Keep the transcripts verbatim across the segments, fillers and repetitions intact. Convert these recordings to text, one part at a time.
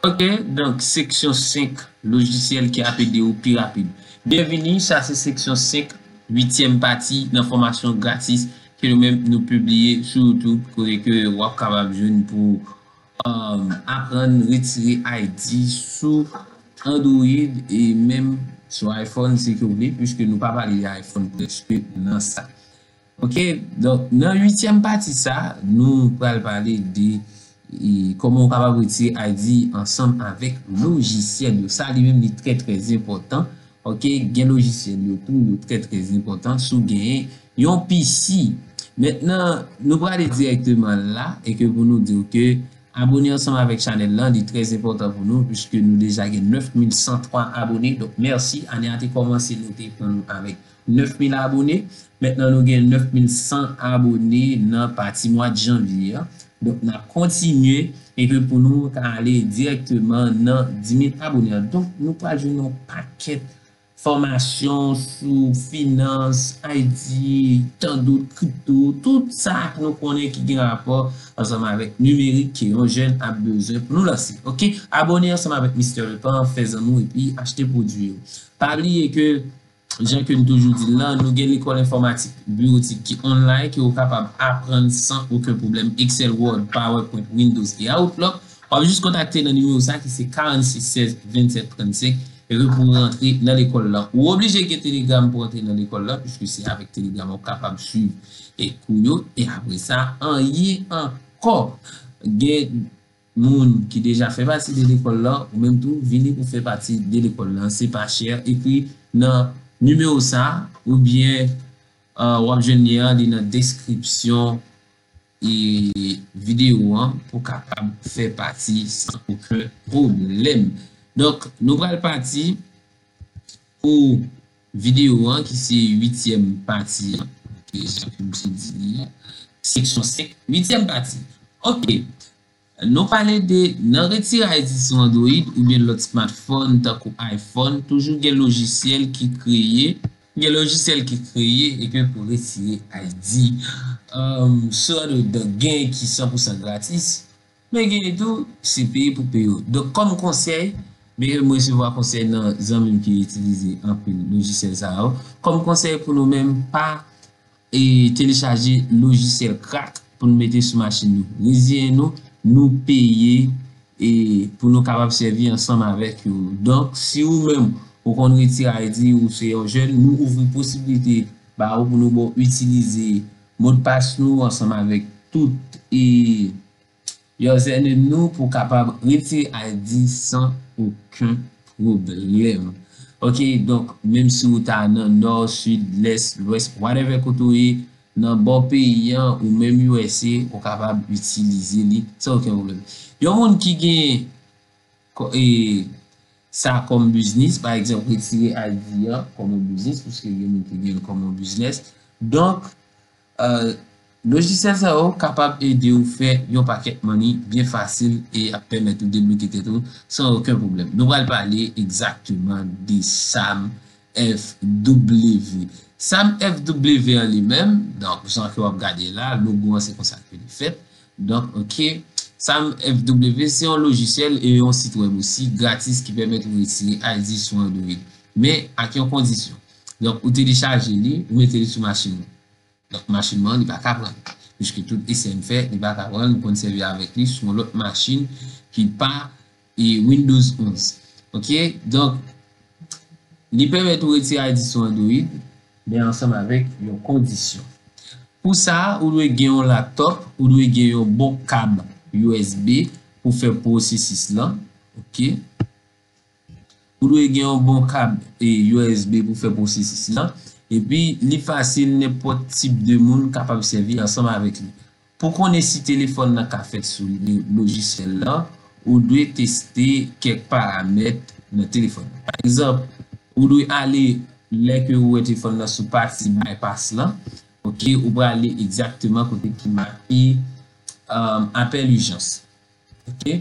Ok, donk seksyon senk, lojisyèl ki ap ede w pi rapid. Byenvini, sa se seksyon senk, uityèm pati nan fòmasyon gratis ke nou menm nou pibliye sou YouTube, kote ke w ap kapab jwenn pou um, aprann retire I D sou Android e menm sou iPhone si ke w vle, puiske nou pa pale de iPhone prèske nan sa. Ok, donk nan uityèm pati sa, nou pral pale de e, kòman w kapab retire I D ansanm avèk lojisyèl yo. Sa li menm li trè trè enpòtan. Ok, gen lojisyèl yo tou, yo trè trè enpòtan. Si w genyen yon P C. Mentnan, nou prale dirèkteman la e ke pou nou di w ke abone ansanm avèk chanèl lan, li trè enpòtan pou nou, puiske nou deja gen nèf mil san twa abone. Donk, mèsi. Ane a te kòmanse, nou te pran nou avèk nèf mil abone. Mentnan, nou gen nèf mil san abone nan pati mwa janvye an. Donk, n ap kontinye e ke pou nou ka ale dirèkteman nan dis mil abone an. Donk, nou pral jwenn yon pakèt fòmasyon sou finans, I T, tandot, kripto, tout sa ke nou konnen ki gen rapò ansanm avèk nimerik ke yon jèn ap bezwen pou nou lanse. Ok, abone ansanm avèk Mister Lepan, fè zanmi w epi achte pwodui yo. Pa bliye ke jan ke m toujou di l lan, nou gen lekòl enfòmatik biwotik ki online, ke w kapab aprann san okenn pwoblèm Excel, Word, PowerPoint, Windows e Outlook. W ap jis kontakte nan nimewo sa ki se karannsis sèz vennsèt trannsenk, epi pou w rantre nan lekòl lan. Ou oblije gen Telegram pou w rantre nan lekòl lan, puiske se avèk Telegram w ap kapab swiv e kou yo, e apre sa, anyen ankò. Gen moun ki deja fè pati de lekòl lan, ou menm tou, vini pou fè pati de lekòl lan. Se pa chè, ekri nan nimewo sa, oubyen, uh, w ap jwenn lyen an, li nan deskripsyon e videyo an pou kapab fè pati san okenn pwoblèm. Donk, nou pral pati pou videyo an ki se uityèm pati an. Ok, jan ke m te di li a. Seksyon senk, uityèm pati. Ok. Nou pale de nan retire I D sou Android oubyen lòt smartphone tankou iPhone, toujou gen lojisyèl ki kreye, gen lojisyèl ki kreye e ke pou retire I D, um, sou Android. Donk, gen ki san pou san gratis, men gen tou, se peye pou peye yo. Donk, kòm konsèy, men m resevwa konsèy nan zanmi m ki itilize anpil lojisyèl sa yo. Kòm konsèy pou nou menm, pa e telechaje lojisyèl crack pou nou mete sou machin nou. Reziyen nou, nou peye e pou nou kapab sèvi ansanm avèk yo. Donk, si ou menm, ou konn retire I D, ou se yon jèn, nou ouvri posiblite ba ou pou nou ba w itilize modpas nou ansanm avèk tout e username nou pou kapab retire I D san okenn pwoblèm. Ok, donk, menm si ou ta nan nò, sid, lès, lwès, whatever kote ou ye, nan bò peyi an, ou menm U S A, ou kapab itilize li san okenn pwoblèm. Yon moun ki gen kò- e, sa kòm biznis, pa egzanp, retire I D an kòm yon biznis, paske gen moun ki gen l kòm yon biznis. Donk, uh, lojisyèl sa yo kapab ede w fè yon pakèt money byen fasil e ap pèmèt ou debloke tèt ou san okenn pwoblèm. Nou pral pale egzakteman de Sam F W. Sam F W an li menm, donk, jan ke w ap gade la, logo an se konsa ke li fèt. Donk, ok, Sam F W se yon lojisyèl e yon sit wèb osi gratis ki pèmèt ou retire I D sou Android. Men, ak yon kondisyon. Donk, ou telechaje li, ou mete li sou machin ou. Donk, machin mwen, li pa ka pran. Piske tout esè m fè, li pa ka pran, m konn sèvi avèk li sou yon lòt machin ki pa e Windows onz. Ok? Donk, li pèmèt ou retire I D sou Android, men ansanm avèk yon kondisyon. Pou sa, ou dwe gen yon laptop, ou dwe gen yon bon kab U S B pou fè pwosesis lan. Ok? Ou dwe gen yon bon kab e U S B pou fè pwosesis lan. Epi, li fasil, nenpòt tip de moun kapab sèvi ansanm avèk li. Pou konnen si telefòn nan ka fèt sou li- lojisyèl lan, ou dwe teste kèk paramèt nan telefòn nan. Pa egzanp, ou dwe ale, lè ke ou wè telefòn nan sou pati bypass lan, ok, ou prale egzakteman kote ki make, um, apèl ijans. Ok?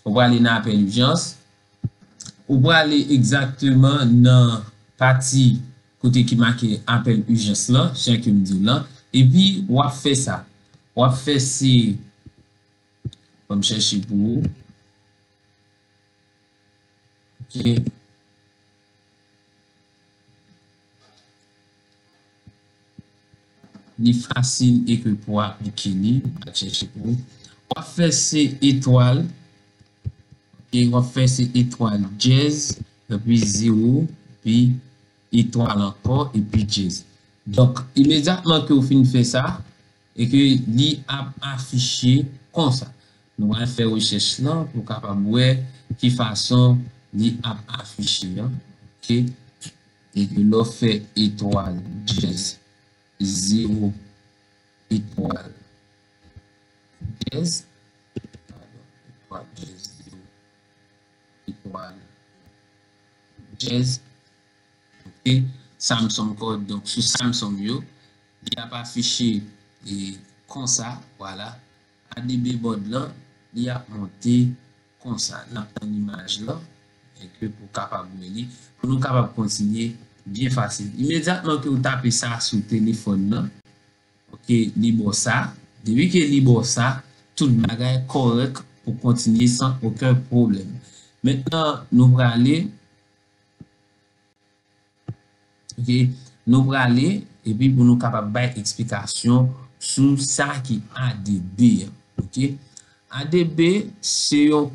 Ou prale nan apèl ijans. Ou prale egzakteman nan pati kote ki make apèl ijans lan, jan ke m di w lan. Epi, w ap fè sa. W ap fè se, ban m chèche pou ou. Ok. Li fasil e ke pou aplike li, m pral chèche pou ou. W ap fè se etwal, ok, w ap fè se etwal dyèz, epi zewo, epi etwal ankò, epi dyèz. Donk, imedyatman ke w fin fè sa, e ke li ap afiche konsa. Nou pral fè rechèch lan pou w kapab wè ki fason li ap afiche an. Ok? E ke lè w fè etwal dyèz, zewo, etwal dyèz, padon, etwal dyèz, zewo, etwal dyèz, ok, Samsung Code, donk sou Samsung yo, li ap afiche e, konsa, vwala, A D B board lan, li ap monte konsa. N ap tann imaj lan, e ke pou w kapab wè li, pou nou kapab kontinye byen fasil. Imedyatman ke w tape sa sou telefòn nan, ok, li ba w sa. Depi ke li ba w sa, tout bagay kòrèk pou kontinye san okenn pwoblèm. Mentnan, nou prale, ok, nou prale, epi pou nou kapab bay eksplikasyon sou sa ki A D B an, ok? A D B, se yon,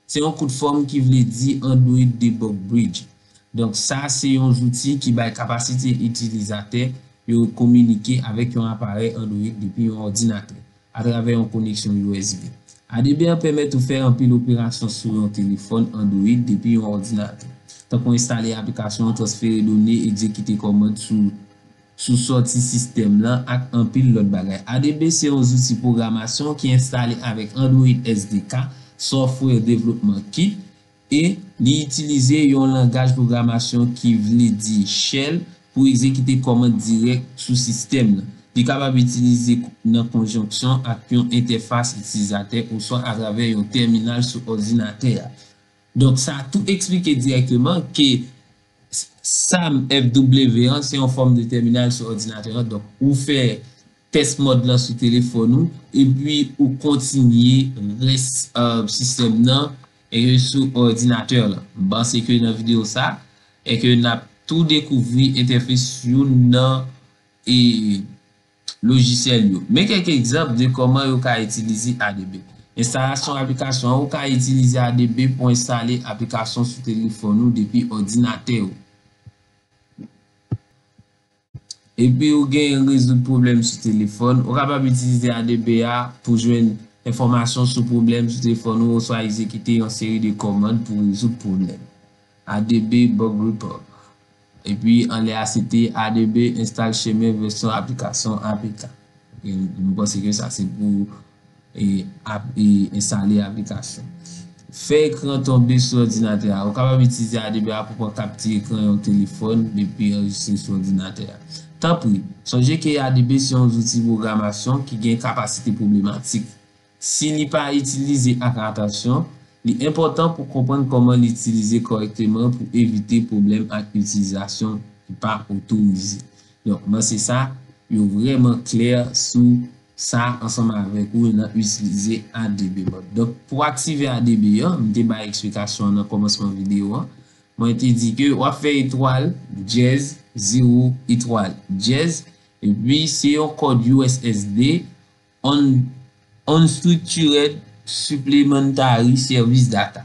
se yon kout fòm ki vle di Android Debug Bridge. Donk, sa se yon zouti ki bay kapasite itilizatè yo kominike avèk yon aparèy Android depi yon òdinatè, atravè yon koneksyon U S B. A D B an pèmèt ou fè anpil operasyon sou yon telefòn Android depi yon òdinatè, tankou enstale aplikasyon, transfere done, egzekite kòmand sou, sou sòti sistèm lan ak anpil lòt bagay. A D B se yon zouti pwogramasyon ki enstale avèk Android S D K, Software Development Kit, e li itilize yon langaj pwogramasyon ki vle di shell pou egzekite kòmand dirèk sou sistèm nan. Li kapab itilize nan konjonksyon ak yon entèfas itilizatè oswa atravè yon tèminal sou òdinatè a. Donk, sa tou eksplike dirèkteman ke SAM F W an se yon fòm de tèminal sou òdinatè an. Donk, ou fè test mode lan sou telefòn ou, epi ou kontinye rès, euh, sistèm nan, e sou òdinatè lan. M panse ke nan videyo sa, e ke n ap tou dekouvri entèfes youn nan, e, lojisyèl yo. Men kèk egzanp de kòman yo ka itilize A D B. Enstalasyon aplikasyon an, ou ka itilize A D B pou enstale aplikasyon sou telefòn ou depi òdinatè ou. Epi ou gen rezoud pwoblèm sou telefòn, ou kapab itilize A D B a pou jwenn enfòmasyon sou pwoblèm sou telefòn ou oswa egzekite yon seri de kòmand pou rezoud pwoblèm. A D B Bug Report. Epi anlè a se te A D B Install Chemin Vèsyon Aplikasyon A P K. E nou panse ke sa se pou e, ap, e, enstale aplikasyon. Fè ekran tonbe sou òdinatè a. Ou kapab itilize A D B a pou pran kapti ekran yon telefòn epi anrejistre sou òdinatè a. Tanpri, sonje ke A D B se yon zouti pwogramasyon ki gen kapasite pwoblematik. Si li pa itilize ak atansyon, li enpòtan pou konprann kòman li itilize kòrèkteman pou evite pwoblèm ak itilizasyon ki pa otorize. Donk, mwen se sa, yo vrèman klè sou sa ansanm avèk ou nan itilize A D B mode. Donk, pou aktive A D B an, m te bay eksplikasyon an nan kòmansman videyo an. Mwen te di ke w ap fè etwal, dyèz, zewo, etwal, dyèz, epi se yon kòd U S S D, un-, Unstructured Supplementary Service Data,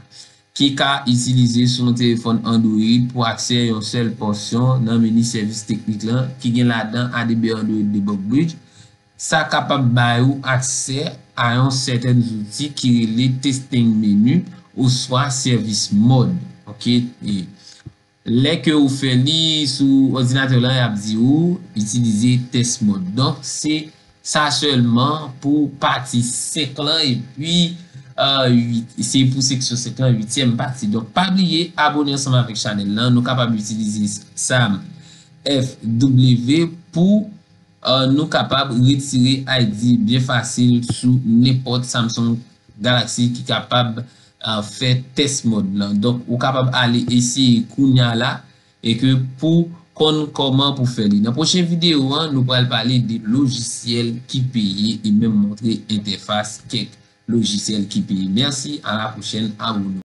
ki ka itilize sou yon telefòn Android pou aksè yon sèl pòsyon nan meni sèvis teknik lan, ki gen ladan A D B Android Debug Bridge. Sa kapab bay ou aksè a yon sèten zouti ki rele Testing Menu oswa Service Mode. Ok? E lè ke ou fè li sou òdinatè lan, y ap di ou itilize test mode. Donk, se sa sèlman pou pati senk lan, epi, euh, uit, se pou seksyon senk lan, uityèm pati. Donk, pa bliye abone ansanm avèk chanèl lan. Nou kapab itilize SAM F W pou, euh, nou kapab retire I D byen fasil sou nenpòt Samsung Galaxy ki kapab, euh, fè test mode lan. Donk, ou kapab ale eseye kounya la, e ke pou konn kòman pou fè li. Nan pwochen videyo an, nou pral pale de lojisyèl ki peye e menm montre entèfas kèk lojisyèl ki peye. Mèsi, a la pwochèn, abone w.